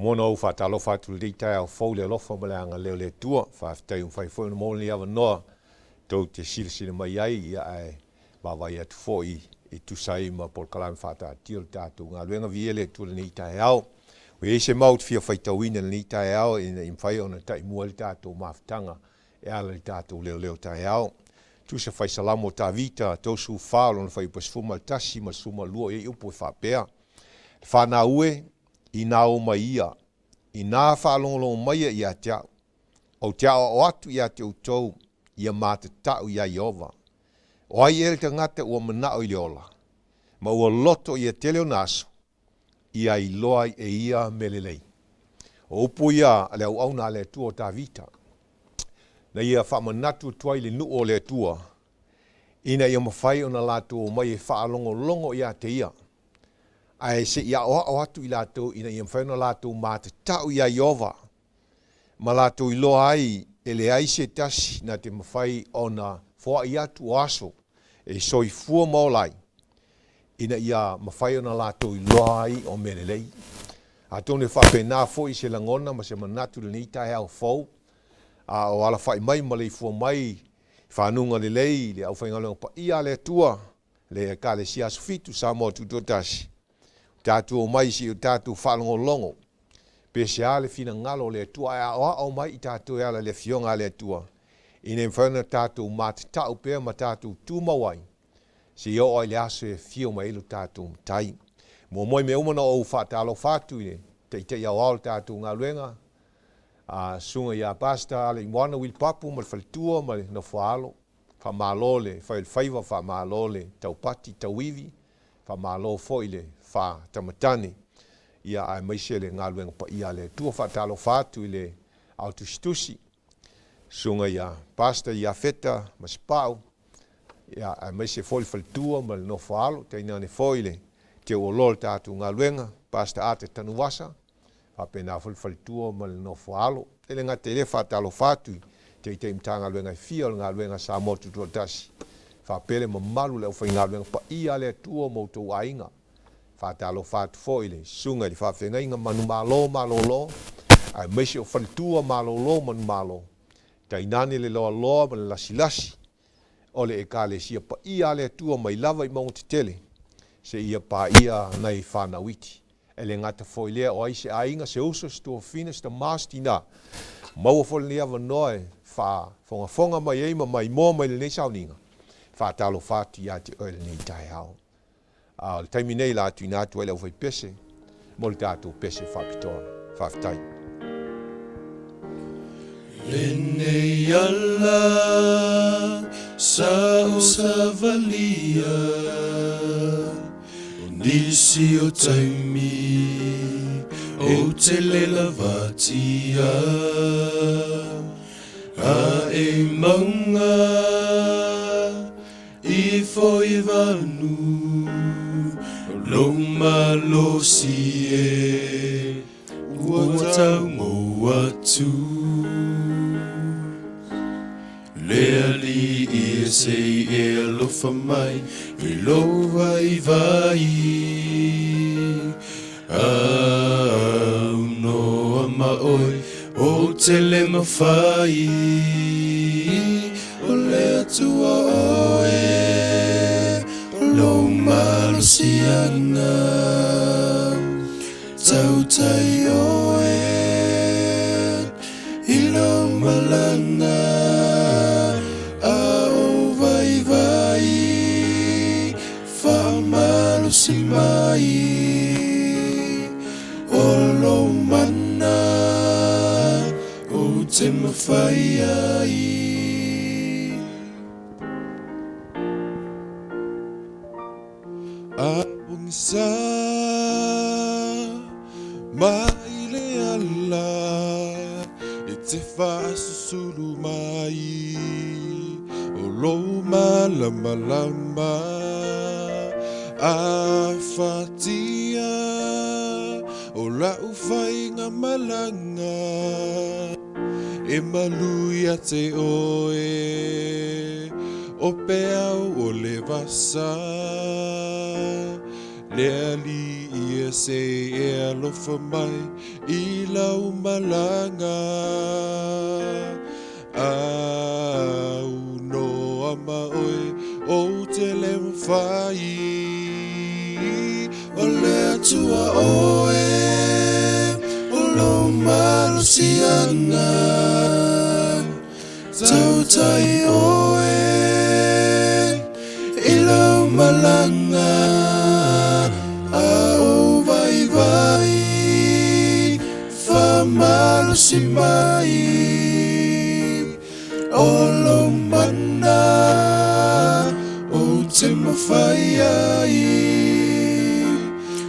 Muamua ona ou faatalofa atu i lenei taeao fou i le alofa ma le agalelei o le Atua. Faafetai ua mafai foi ona maua lenei avanoa tou te silasila mai ai, ia ae vaavaai atu foi e tusa ai ma polokalame faataatia o le tatou galuega. Viia le Atua i lenei taeao. Ua i ai se mau ou te fia faitauina i lenei taeao ina ia mafai ona taimua ai le tatou mafutaga e ala i le tatou leoleo taeao. Tusa fai Salamo o Tavita, 34 o lona fuaiupu e 11 ma le 12 e i ai upu e faapea, Le fanau e, inā o mai ia, inā faalogologo maia ia te au, ou te aoao atu ia te outou ia matatau iā Ieova. O ai ea le tagata ua manao i le ola, ma ua loto ia tele ona aso, ia iloa ai e ia mea lelei. O upu ia a le auauna a le Atua o Tavita, na ia faamanatu atu ai i le nuu o le Atua, ina ia mafai ona latou omai e faalogologo ia te ia, ae se i aoao atu i latou ina ia mafai ona latou matatau iā Ieova, ma latou iloa ai e leai se tasi na te mafai ona foai atu o aso e soifua ma ola ai, ina ia mafai ona latou iloa ai o mea lelei. Atonu e faapena foi se lagona ma se manatu i lenei taeao fou, a o alafai mai ma maleifua mai i fanuga lelei le aufaigaluega paia a le Atua, le Ekalesia Aso Fitu Samoa Tutoatasi, o tatou omai se i o tatou faalogologo pe se a le finagalo o le Atua ae aoao mai i tatou e ala i le Afioga a le Atua, ina ia mafai ona tatou matatau pea ma tatou tumau ai seia oo ai i le aso e afio mai ai lo tatou Matai. Muamua i mea uma ona ou faatalofa atu i le Taitai Aoao o le tatou galuega, a Susuga ia Pastor Alaiimoana Willie Papu ma le faletua ma le nofoaalo. Faamalo le fai o le faiva, faamalo le taupati tauivi, faamalo foi le faatamatane, ia aemaise le galuega paia a le Atua. Faatalofa atu i le Ao Tusitusi, Susuga ia Pastor Iafeta Masepau, ia aemaise foi le faletua ma le nofoaalo, tainane foi le teuoloa o le tatou galuega, Pastor Ata Tanuvasa, faapena foi le faletua ma le nofo alo. E le gata i lea, faatalofa atu i Taitai Matagaluega e fia o le galuega a Samoa Tutoatasi, faapea le mamalu o le aufaigaluega paia a le Atua ma outou aiga. Faatalofa atu foi i le Susuga i le Faafeagaiga Manumalo Malolo, aemaise o faletua malolo manumalo, tainane le loaloa ma le lasilasi o le Ekalesia paia a le Atua mai lava i mauga tetele seia paia nai fanau iti. E le gata foi lea, o ai se aiga, se uso, se tuafafine, se tama, se tina, maua foi lenei avanoa e faafogafoga mai ai ma maimoa mai lenei sauniga, e faatalofa atu ia te oe i lenei taeao. A o le taimi nei la tuuina atu ai le aufaipese mo le tatou pese faapitoa. Faafetai. Lenei ala sa o savalia O nisi o taimi ou te le lavatia A e maunga Ifo i vanu lou malosi e Ua tau mou atu Le Alii e se i e alofa mai I lou vaivai Au noa ma oe Ou te le mafai O le Atua oe Lou malosiaga Tautai oe I lou malaga A o vaivai Faamalosi mai O lou mana Ou te mafai ai. A pogisa mai le ala e te faasusulu mai o lou malamalama a fatia o la'u faiga malaga e malu ia te oe o peau o le vasa. Le Alii ia se i e alofa mai i lau malaga. Au noa ma oe ou te le mafai. O le Atua oe o lou malosiaga. Tautai oe i lau malaga a ou vaivai faamalosi mai o lou mana ou te mafai ai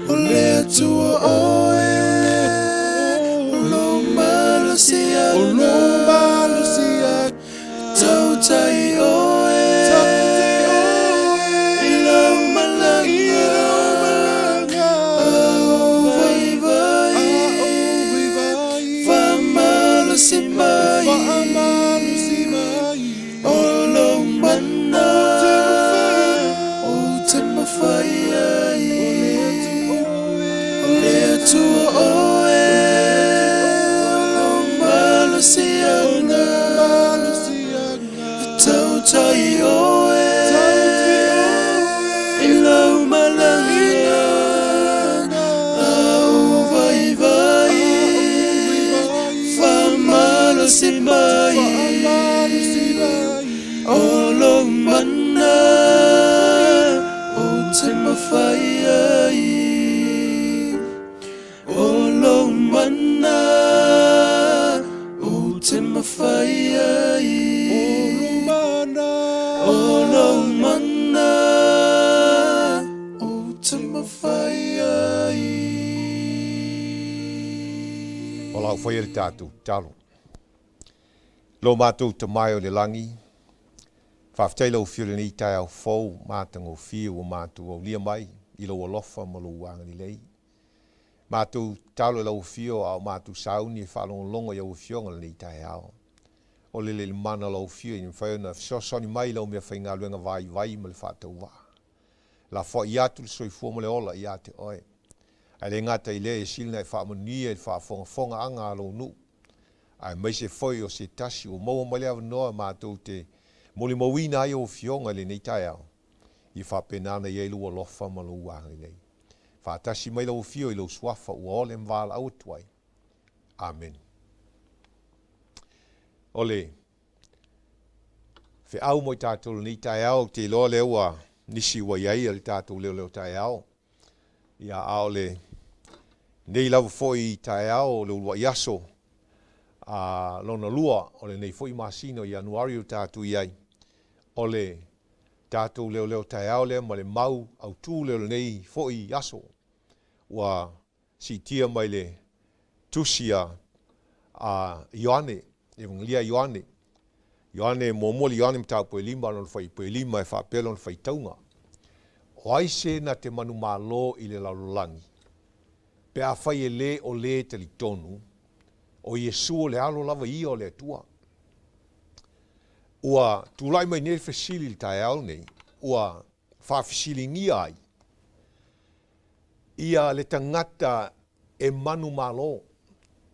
o le Atua oe o lou malosiaga Tautai oe i lau malaga a ou vaivai Faamalosi mai o lou mana ou te mafai ai O le Atua oe o lou malosiaga Tautai oe i lau malaga a ou vaivai Faamalosi mai o lou mana ou te mafai ai O lou mana ou te mafai ai O lou mana ou te mafai ai. O lau faia le tatou tatalo. Lo matou Tama e o le lagi, faafetai lau Afioga i lenei taeao fou matagofie ua matou aulia mai i lou alofa ma lou agalelei. Matou tatalo i lau Afio a o matou sauni e faalogologo i au Afioga i lenei taeao. O le lelemana o lau Afio ina mafai ona fesoasoani mai i lau meafaigaluega vaivai ma le faatauvaa. Lafoai atu le soifua ma le ola ia te oe. Ae le gata i lea, ia sili ona e faamanuia i le faafogafogaaga a lou nuu, aemaise foi o se tasi ua maua mai le avanoa matou te molimauina ai au Afioga i lenei taeao, ia faapena ona i ai lou alofa ma lou agalelei. Faatasi mai lau Afio i lou Suafa ua ole ma valaau atu ai. Amene. O le feau mo i tatou i lenei taeao, ou te iloa lea ua nisi ua i ai le tatou leoleo taeao. Ia, a o le nei lava foi taeao o le uluai aso a lona lua o lenei foi masina o Ianuari o tatou i ai, o le tatou leoleo taeao lea ma le mau autu lea o lenei foi aso ua siitia mai le Tusi a Ioane, Evagelia a Ioane, Ioane muamua le Ioane mataupu e lima lona fuaiupu e lima e faapea lona faitauga, O ai se na te manumalo i le lalolagi, pe afai e lē o lē talitonu, o Iesu o le Alo lava ia o le Atua? Ua tulai mai nei le fesili i le taeao nei, ua faafesiligia ai ia le tagata e manumalo,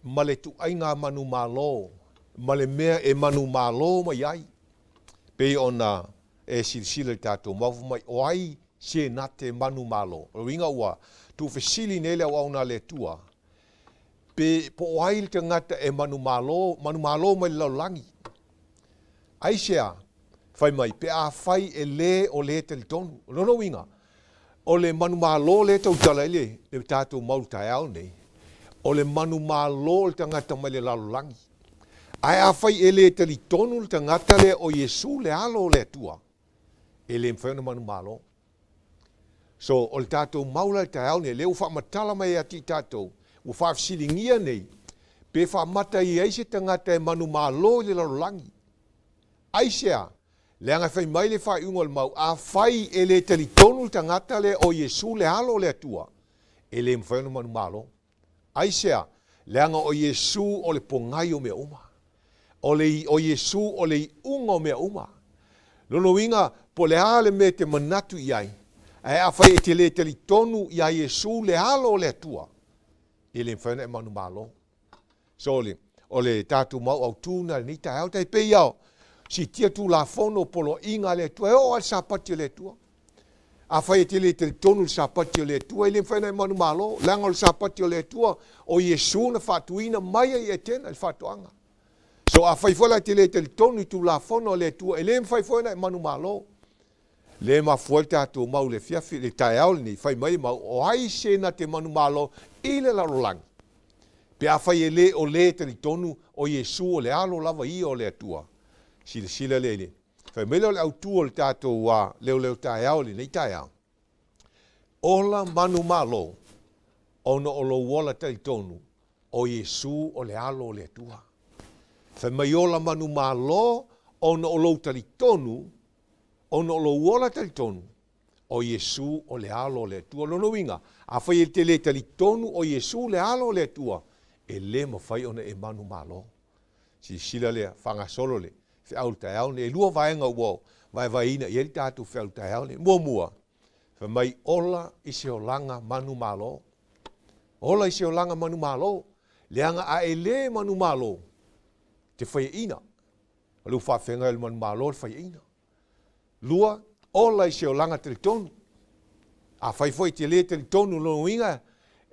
ma le ituaiga manumalo, ma le mea e manumalo mai ai. Pei ona e silasila i le tatou maua mai, o ai se na te manumalo? O le uiga ua tuufesili nei le auauna a le Atua, pe po o ai le tagata e manumalo, manumalo mai le lalolagi. Aisea? Fai mai, pe afai e lē o lē talitonu. O lona uiga, o le manumalo lea e tautala ai le, le tatou mau taeao nei, o le manumalo o le tagata mai le lalolagi. Ae afai e le talitonu le tagata lea o Iesu le Alo o le Atua, e le mafai ona manumalo. So, o le tatou mau la i le taeao nei, lea ua faamatala mai ia te i tatou, ua faafesiligia nei, pe faamata i ai se tagata e manumalo i le lalolagi. Aisea? Leaga e fai mai le faaiuga o le mau, afai e le talitonu le tagata lea o Iesu le Alo o le Atua, e le mafai ona manumalo. Aisea? Leaga o Iesu o le pogai o mea uma. O le, o Iesu o le iuga o mea uma. Lona uiga, po o le a le mea e te manatu i ai, Ae afai e te le talitonu iā Iesu le Alo o le Atua, e le mafai ona e manumalo. So o le, o le tatou mau autu lena i lenei taeao, tai pei lava o siitia Tulafono o poloaiga a le Atua, e oo lava i le Sapati a le Atua. Afai e te le talitonu i le Sapati o le Atua, e le mafai ona e manumalo, leaga o le Sapati o le Atua, o Iesu na faatuina mai ai i Etena i le faatoaga. So afai foi la e te le talitonu i Tulafono a le Atua, e le mafai foi ona e manumalo. Lea e mafua ai le tatou mau i le afiafi, le taeao lenei, fai mai le mau, o ai se na te manumalo i le lalolagi? Pe afai e le o le talitonu o Iesu o le Alo lava ia o le Atua. Silasila lea i le fai mai lea o le autu o le tatou leoleo taeao i lenei taeao. Ola manumalo ona o lou ola talitonu o Iesu o le Alo o le Atua. Fai mai ola manumalo ona o lou talitonu, ona o lou ola talitonu o Iesu o le Alo o le Atua. O lona uiga, afai e te le talitonu o Iesu le Alo o le Atua, e le mafai ona e manumalo. Silasila lea, faagasolo le feau i le taeao lenei. E lua vaega ua vaevaeina i ai le tatou feau i le taeao lenei. Muamua, fai mai, ola i se olaga manumalo. Ola i se olaga manumalo, leaga a e le manumalo, te faiaina. O le upu faafeagai o le manumalo o le faiaina. 2, ola i se olaga talitonu. Afai foi e te le talitonu, lona uiga,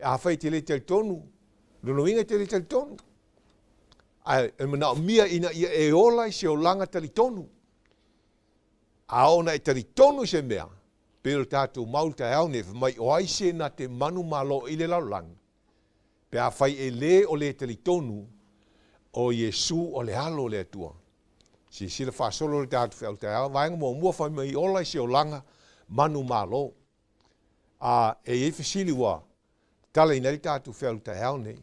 afai e te le talitonu, lona uiga e te le talitonu. Ae e manaomia ina ia e ola i se olaga talitonu. A oo ona e talitonu i se mea, pei o le tatou mau i le taeao nei, fai mai, o ai se na te manumalo i le lalolagi? Pe afai e le o le talitonu o Iesu o le Alo o le Atua. Silasila faasolo le tatou feau taeao, vaega muamua fai mai ola i se olaga manumalo. A e i ai fesili ua tatalaina ai le tatou feau taeao nei.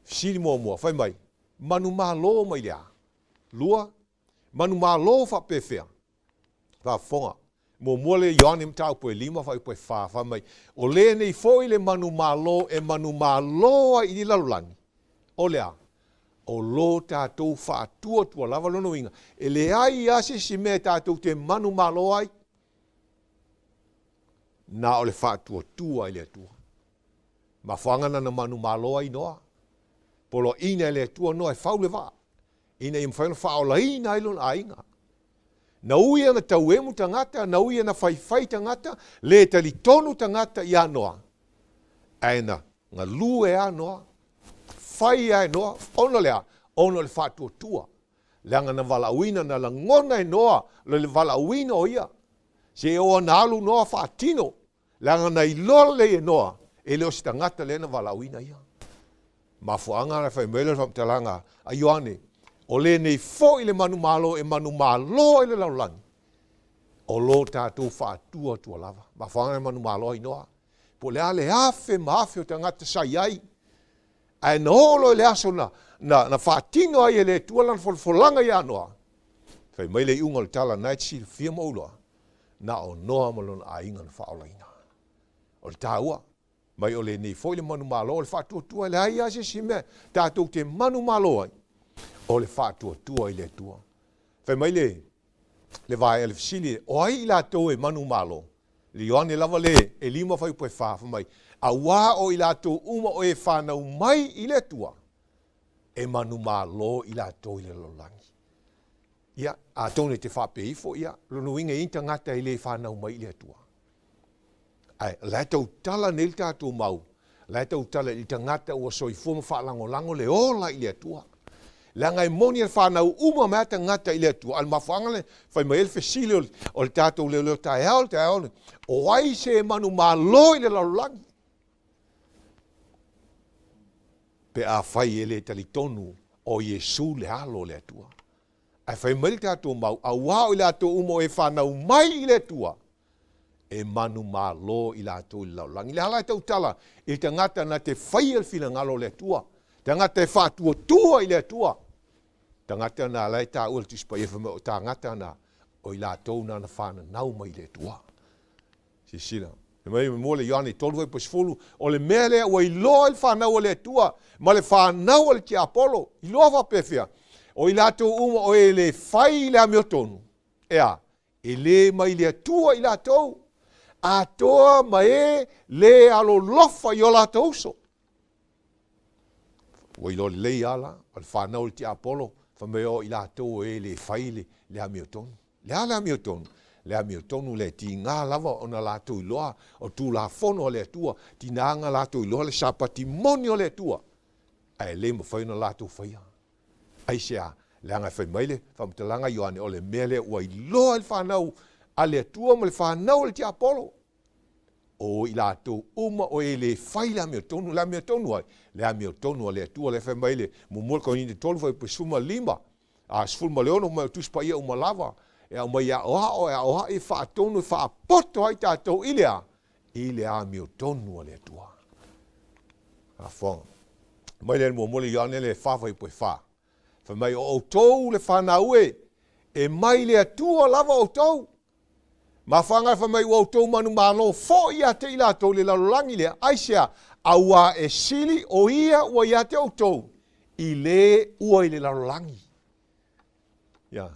Fesili muamua fai mai, manumalo mai le a? 2, manumalo faapefea? Faafofoga. Muamua lea Ioane mataupu e 5 fuaiupu e 4, fai mai, O lenei foi le manumalo e manumalo ai i le lalolagi, o le a? O lo tatou faatuatua lava. Lona uiga, e leai lava se isi mea e tatou te manumalo ai, na o le faatuatua i le Atua. Mafuaaga na na manumalo ai Noa. Poloaiina e le Atua Noa e fau le vaa, ina ia mafai ona faaolaina ai lona aiga. Na ui ana tauemu tagata, na ui ana faifai tagata, le talitonu tagata iā Noa, ae na galue lava Noa, fai lava e Noa, ona o le a? Ona o le faatuatua, leaga na valaauina, na lagona e Noa le valaauina o ia, seia oo ana alu Noa faatino Leaga na iloa lelei e Noa, e le o se tagata lea na valaauina ia. Mafuaaga na fai mai lea o le faamatalaga a Ioane, O lenei foi le manumalo e manumalo ai le lalolagi, o lo tatou faatuatua lava. Mafuaaga na manumalo ai Noa, po o le a le afe ma afe o tagata sa i ai, ae na oo loa i le aso na, na, na faatino ai e le Atua lana folafolaga iā Noa, fai mai le iuga o le tala, na e te silafia ma ou iloa, na o Noa ma lona aiga na faaolaina. O le taua, mai o lenei foi le manumalo o le faatuatua, e leai lava se isi mea tatou te manumalo ai, o le faatuatua i le Atua. Fai mai le, le vaea le fesili, o ai i latou e manumalo? Le Ioane lava le e 5 fuaiupu e 4, fai mai, auā o i latou uma o e fanau mai i le Atua, e manumalo i latou i le lalolagi. Ia, atonu e te faapea ifo, ia, lona uiga e i ai ni tagata e le fanau mai i le Atua. Ae, o la e tautala nei le tatou mau, o la e tautala i le tagata ua soifua ma faalagolago le ola i le Atua. Leaga e moni e fanau uma mai lava tagata i le Atua, a o le mafuaaga lea fai mai ai le fesili o le, o le tatou leoleo taeao, le taeao, o ai se manumalo i le lalolagi? Pe afai e le talitonu o Iesu le Alo o le Atua. Ae fai mai le tatou mau, auā o i latou uma o e fanau mai i le Atua, e manumalo i latou i le lalolagi. Le ala e tautala i le tagata na te faia le finagalo o le Atua, tagata e faatuatua i le Atua, tagata na la e taua i le Tusi Paia fai mai o tagata na o i latou na na fananau mai i le Atua. Silasila. Fai mai muamua le Ioane 3:10, o le mea lea ua iloa ai le fanau a le Atua ma le fanau a le tiapolo. Iloa faapefea? O i latou uma o e le fai i le amiotonu, e a? E le mai le Atua i latou. Atoa ma e lē alolofa i o latou uso. Ua iloa lelei lava la, o le fanau a le tiapolo, fai mai o i latou o e le fai le, le amiotonu. Le a le amiotonu? Le amiotonu lea e tiga lava ona latou iloa o Tulafono a le Atua, tiga ona latou iloa le Sapati moni o le Atua, ae le mafai ona latou faia. Aisea? Leaga e fai mai le faamatalaga a Ioane, o le mea lea ua iloa e le fanau a le Atua ma le fanau a le tiapolo, o i latou uma o e le fai le amiotonu, le amiotonu ai? Le amiotonu a le Atua, lea fai mai le muamua Korinite 3 fuaiupu 15, a 16 fai mai o Tusi Paia uma lava e aumai e aoao, e aoai, e faatonu, e faapoto ai tatou i le a? I le amiotonu a le Atua. Afoga. Mai le muamua le Ioane le 4 fuaiupu 4. Fai mai o outou le fanau e, e mai le Atua lava outou. Mafuaaga fai mai ua outou manumalo foi ia te i latou i le lalolagi lea, aisea? Auā e sili o ia ua ia te outou i le ua i le lalolagi. Ia,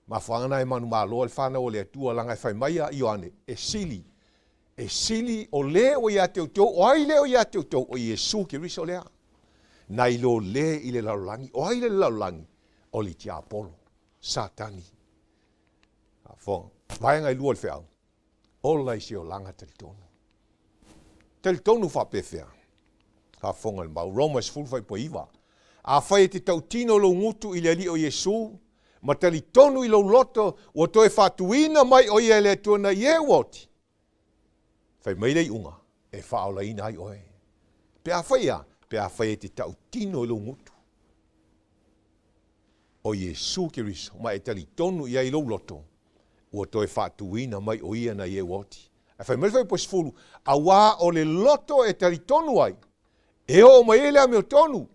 mafuaaga na e manumalo ai le fanau a le Atua, leaga e fai mai a Ioane, e sili, e sili o le ua ia te outou, o ai le ua ia te outou? O Iesu Keriso lea, nai lo le i le lalolagi. O ai le lalolagi? O le tiapolo, Satani. Faafofoga. Vaega e lua o le feau, ola i se olaga talitonu. Talitonu faapefea? Faafofoga le mau. Roma 10:9. Afai e te tautino lou gutu i le Alii o Iesu, ma talitonu i lou loto ua toe faatuina mai o ia e le Atua nai e ua oti, fai mai le iuga e faaolaina ai oe. Pe afai a? Pe afai e te tautino i lou gutu. O Iesu Keriso, ma e talitonu i ai i lou loto, ua toe faatuina mai o ia nai e ua oti. Ae fai mai le fuaiupu 10, Auā o le loto e talitonu ai, e oo mai ai le amiotonu,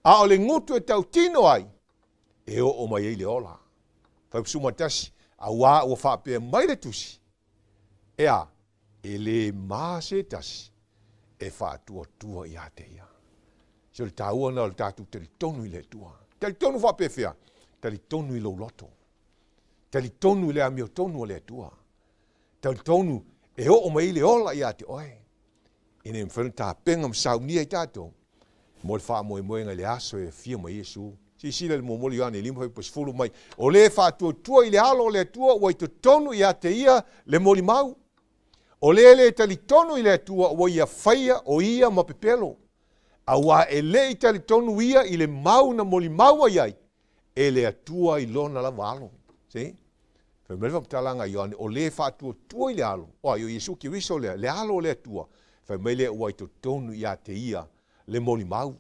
a o le gutu e tautino ai, e oo mai ai le ola. Fuaiupu 11, Auā ua faapea mai le Tusi, E a? E lē ma se tasi e faatuatua iā te ia. Se o le taua lena o le tatou talitonu i le Atua. Talitonu faapefea? Talitonu i lou loto. Talitonu i le amiotonu a le Atua. Talitonu e oo mai ai le ola iā te oe. Ina ia mafai ona tapena ma saunia ai tatou mo le faamoemoega i le aso e afio mai ai Iesu. Silasila i le muamua o Ioane 5:10 mai, O le faatuatua i le Alo o le Atua ua i totonu ia te ia le molimau. O le le talitonu i le Atua ua ia faia o ia ma pepelo, auā e le i talitonu ia i le mau na molimau mai ai e le Atua i lona lava Alo. See? Fai mai le faamatalaga a Ioane, o le faatuatua i le Alo, o ai, o Iesu Keriso lea, le Alo o le Atua, fai mai lea ua i totonu ia te ia le molimau.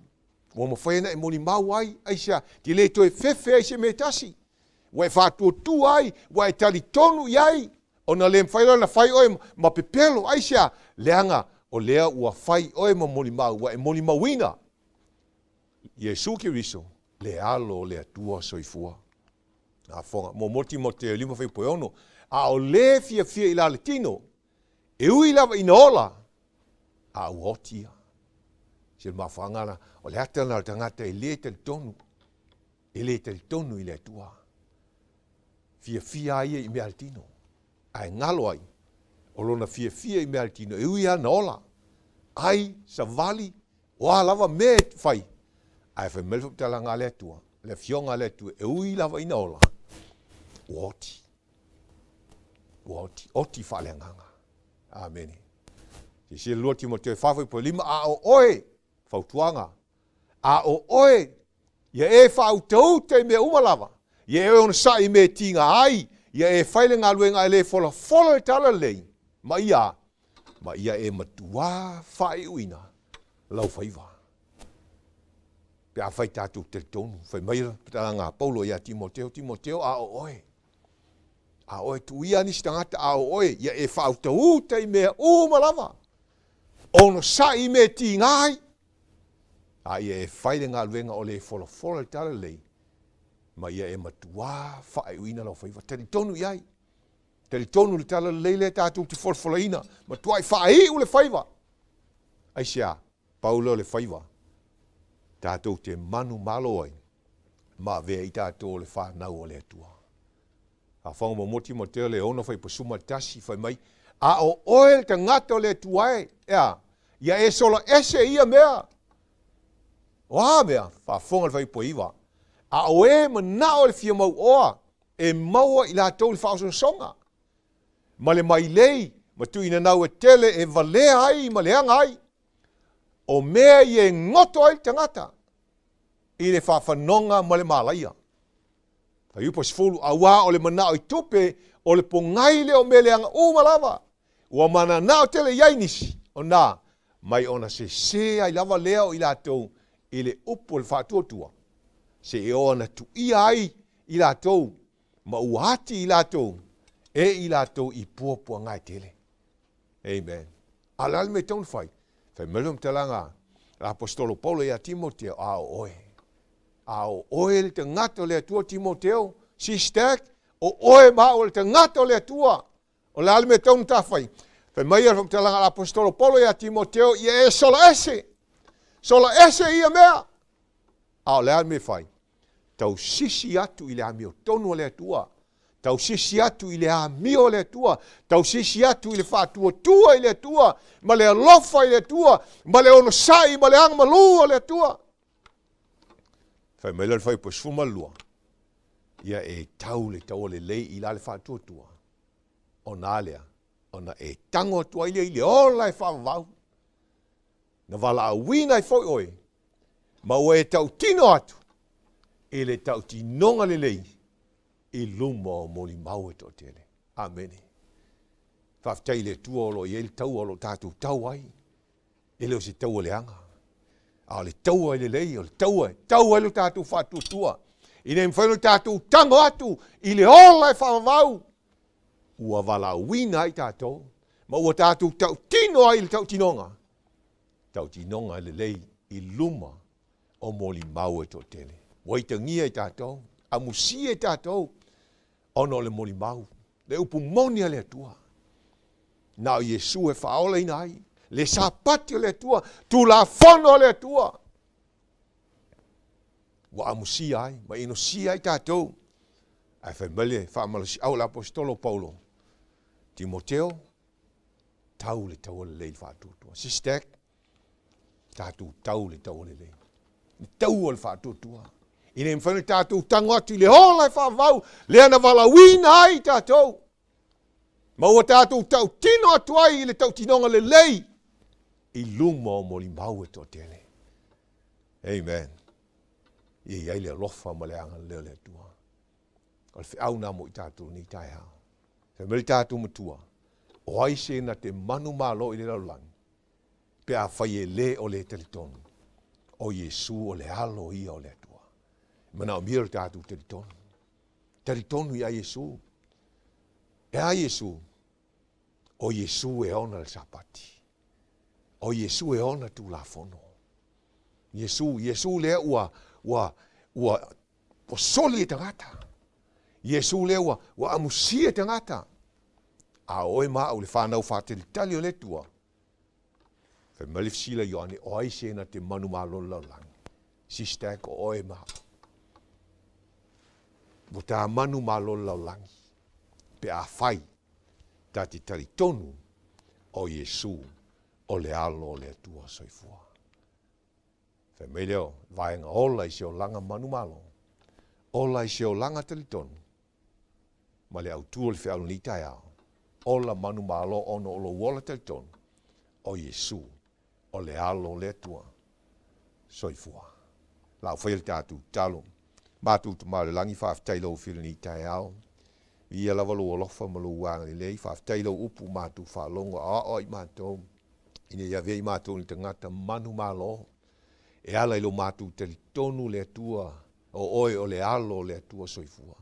Ua mafai ona e molimau ai, aisea? Te le toe fefe ai se mea e tasi. Ua e faatuatua ai, ua e talitonu i ai, ona le mafai lea ona fai oe ma pepelo, aisea? Leaga o lea ua fai oe ma molimau, ua e molimauina Iesu Keriso, le Alo o le Atua soifua. Afoga, muamua Timoteo 5:6, A o le fiafia i la le tino, e ui lava ina ola, a ua oti ia. Se le mafuaaga la, o le ata lena o le tagata e le talitonu, e le talitonu i le Atua. Fiafia lava ia i mea a le tino, ae galo ai o lona fiafia i mea a le tino, e ui lava ina ola, ai, savali, O a lava mea e fai, ae fai mai le faamatalaga a le Atua, le Afioga a le Atua, e ui lava ina ola, ua oti. Ua oti, oti faaleagaga. Amene. Silasila 2 Timoteo 4:5, a o oe, fautuaga, a o oe, ia e faautauta i mea uma lava, ia e onosai i mea e tiga ai, ia e fai le galuega ae le folafola le talalelei, ma ia, ma ia e matuā faaiuina lau faiva. Pe afai tatou talitonu, fai mai le talaga a Paulo ia Timoteo, Timoteo, a o oe, a oe, tuu ia nisi tagata, a o oe, ia e faautauta i mea uma lava, onosai i mea e tiga ai, a ia e fai le galuega o le folafola le talalelei, ma ia e matuā faaiuina lau faiva. Talitonu i ai. Talitonu le talalelei lea tatou te folafolaina, matuai faaiu le faiva. Aisea? Pau lea o le faiva tatou te manumalo ai ma avea i tatou o le fanau a le Atua. Faafofoga muamua Timoteo le 6 fuaiupu 11 fai mai, A o oe le tagata o le Atua e, e a? Ia e sola ese i ia mea. O a mea? Faafofoga le fuaiupu 9. A o e manao i le fia mauoa, e maua i latou le faaososoga, ma le mailei, ma tuuinanau e tele e valea ai ma leaga ai. O mea ia e goto ai le tagata i le faafanoga ma le malaia. Fuaiupu 10, Auā o le manao i tupe, o le pogai lea o mea leaga uma lava. Ua mananao tele i ai nisi, ona mai ona sese ai lava lea o i latou i le upu o le faatuatua, seia oo ana tuia ai i latou ma ua ati i latou e i latou i puapuaga e tele. Amen. A o le a le mea e tatau ona fai? Fai mai le faamatalaga a l'Aposetolo Paulo ia Timoteo, A o oe, a o oe le tagata o le Atua Timoteo, Sister, o oe ma au o le tagata o le Atua. O le a le mea e tatau ona ta fai? Fai mai le faamatalaga a l'Aposetolo Paulo ia Timoteo, ia e sola ese, sola ese ia mea. A o le a le mea e fai? Tausisi atu i le amiotonu a le Atua. Tausisi atu i le amio a le Atua. Tausisi atu i le faatuatua i le Atua, ma le alofa i le Atua, ma le onosai ma le agamalu a le Atua. Fai mai la le fuaiupu 12, ia e tau le taua lelei i la le faatuatua, ona a lea, ona e tago atu ai lea i le ola e faavavau. Na valaauina ai foi oe, ma ua e tautino atu i le tautinoga lelei i luma o molimau e toatele. Amene. Faafetai i le Atua o lo o i ai le taua o lo o tatou tau ai. E le o se taua leaga, a o le taua e lelei, o le taua e tau ai lo tatou faatuatua, ina ia mafai ona tatou tago atu i le ola e faavavau ua valaauina ai tatou, ma ua tatou tautino ai i le tautinoga, tautinoga e lelei i luma o molimau e toatele. Ua itagia i tatou, amusia i tatou, ona o le molimau, le upu moni a le Atua. Na o Iesu e faaolaina ai le Sapati o le Atua, Tulafono a le Atua. Ua amusia ai ma inosia ai tatou. Ae fai mai le faamalosiau a le Aposetolo Paulo, Timoteo, tau le taua lelei i le faatuatua. Sister, tatou tau le taua lelei. Le taua o le faatuatua. Ina ia mafai ona tatou tago atu i le ola e faavau, lea na valaauina ai tatou. Ma ua tatou tautino atu ai i le tautinoga lelei i luma o molimau e toatele. Amen. Ia i ai le alofa ma le agalelei o le Atua. O le feau na mo i tatou nei taeao. Fai mai le tatou matua, o ai se na te manumalo i le lalolagi, pe afai e le o le talitonu, o Iesu o le Alo ia o le Atua. E manaomia lo tatou talitonu. Talitonu ia Iesu. E a Iesu? O Iesu e ona le Sapati. O Iesu e ona Tulafono. Iesu, Iesu lea ua, ua, ua, ua soli e tagata. Iesu lea ua, ua amusia e tagata. A o oe ma au le whanau whātalitali o le Atua, Fai mai le fesili a Ioane, o ai se na te manumalo le lalolagi? Sister, ko oe ma au. Ua tā manumalo le lalolagi, pe afai ta te talitonu o Iesu o le Alo o le Atua soifua. Fai mai lea o vaega ola i se olaga manumalo, ola i se olaga talitonu, ma le autu o le feau lenei taeao, ola manumalo ona o lou ola talitonu, o Iesu o le Alo o le Atua. Soifua. Lau faia le tatou tatalo. Matou Tama o le Lagi, faafetai i lau Afioga i lenei taeao. Viia lava lou alofa ma lou agalelei. Faafetai i lau upu ua matou faalogo aoao ai matou, ina ia avea i matou ni tagata manumalo, e ala i lo matou talitonu le Atua, o oe o le Alo o le Atua soifua.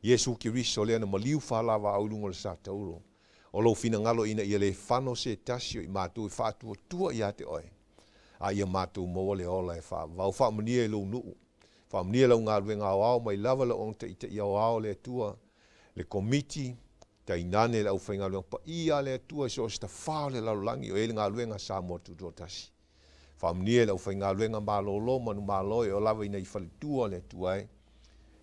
Iesu Keriso lea na maliu faalavaau i luga o le satauro, o lou finagalo ina ia le fano se tasi o i matou e faatuatua ia te oe, a ia matou maua le ola e faavavau. Faamanuia i lou nuu, faamanuia lau galuega aoao mai lava lau autaita'i aoao le Atua, le Komiti, tainane le aufaigaluega paia a le Atua i so o se tafā o le lalolagi o i ai le galuega a Samoa Tutoatasi. Faamanuia i le aufaigaluega malolo manumalo e oo lava ina i faletua le Atua e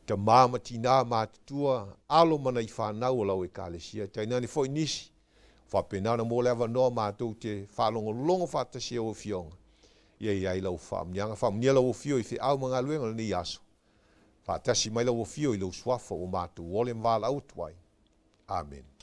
tama ma tinā matutua, alo ma nai fanau o lau Ekalesia, tainane foi nisi. Faapena ona maua le avanoa matou te faalogologo faatasi i lau Afioga, ia i ai lau faamanuiaga. Faamanuia lau Afio i feau ma galuega o lenei aso. Faatasi mai lau Afio i lou Suafa ua matou ole ma valaau atu ai. Amene.